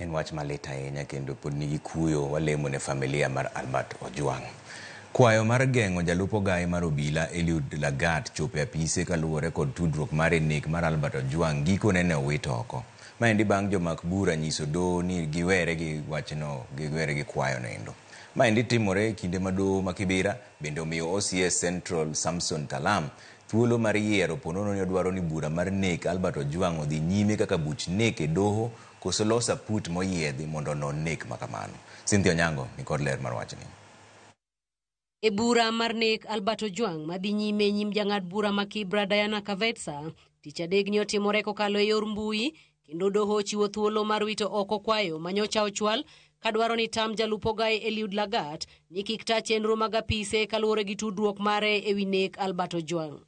En wach malit ahinya kendo pod nigi kuyo walemo ne familia mar Albert Ojwang. Kwayo mar geng'o jalup ogaye mar obila Eliud Lagat chopo e apise kaluwore kod tudruok mare nek mar Albert Ojwang gikone ne owit oko. Maendi bang' jomak bura nyiso doho ni giwere gi wachno, giwere gi kwayo noendo. Maendi timore e kinde ma doho ma Kibera bende omiyo OCS Central Samson Talam thuolo mar yiero ponono ni odwaro ni bura mar nek Albert Ojwang odhi nyime kaka buch nek e doho koso loso aput moyiedhi mondo onon nek makamano. Cynthia Onyango ni kod ler mar wachni. E bura mar nek Albert Ojwang madhi nyime e nyim jang'ad bura ma Kibra Diana Kavetsa, tich adek ni otimore kokalo e yor mbui kendo doho ochiwo thuolo mar wito oko kwayo manyocha ochwal kadwaro ni tam jalup ogaye Eliud Lagat ni kik ta chenro mag apise kaluwore gi tudruok mare ewi nek Albert Ojwang.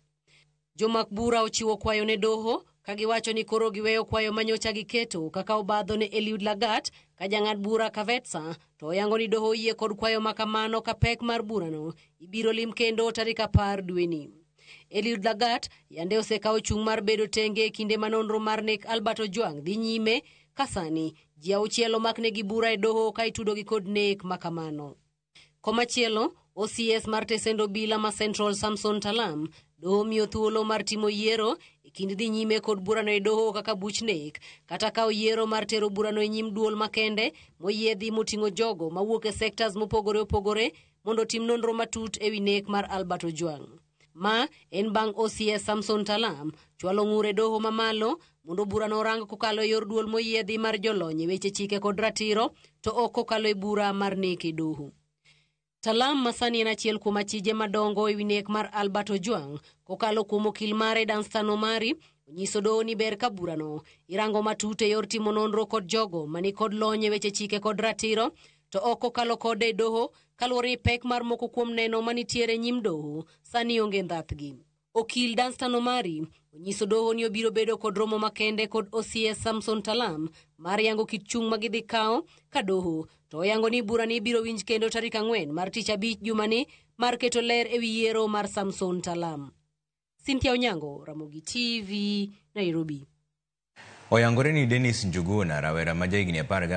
Jomak bura ochiwo kwayo ne doho ka giwacho ni koro giweyo kwayo manyocha giketo kaka obadho ne Eliud Lagat ka jang'ad bura Kavetsa to oyango ni doho oyie kod kwayo makamano ka pek mar burano ibiro lim kendo tarik 10 dweni. Eliud Lagat yande osekawo chung' mar bedo tenge e kinde ma nonro mar nek Albert Ojwang dhi nyime ka sani ji 6 omaknegi bura e doho ka itudogi kod nek makamano. Komachielo, OCS mar tesend obila ma Central Samson Talam doho miyo thuolo mar timo yiero e kind dhi nyime kod burano e doho kaka buch nek kata kawo yiero mar tero burano e nyim duol makende moyiedhi moting'o jogo mawuok e sectors mopogore opogore mondo otim nonro matut ewi nek mar Albert Ojwang. Ma en bang' OCS Samson Talam chwalo ng'ur e doho mamalo mondo burano orang kokalo e yor duol moyiedhi mar jolony e weche chike kod ratiro to ok kokalo e bura mar nek e doho. Talam masani en achiel kuom achije madongo ewi nek mar Albert Ojwang kokalo kuom okil mare Danstan Omari onyiso doho ni ber ka burano irango matut e yor timo nonro kod jogo mani kod lony e weche chike kod ratiro to ok kokalo kode e doho kaluwore ni pek mar moko kuom neno manitiere nyim doho sani onge ndhathgi. Okil Danstan Omari onyiso doho ni obiro bedo kod romo makende kod OCS Samson Talam mar yango kit chung' ma gidhi kawo ka doho to oyango ni burani ibiro winj kendo tarik 4 mar tich abich jumani mar keto ler ewi yiero mar Samson Talam. Cynthia Onyango, Ramogi TV, Nairobi. Oyangore ni Dennis Njuguna, rawera ma jahigni 10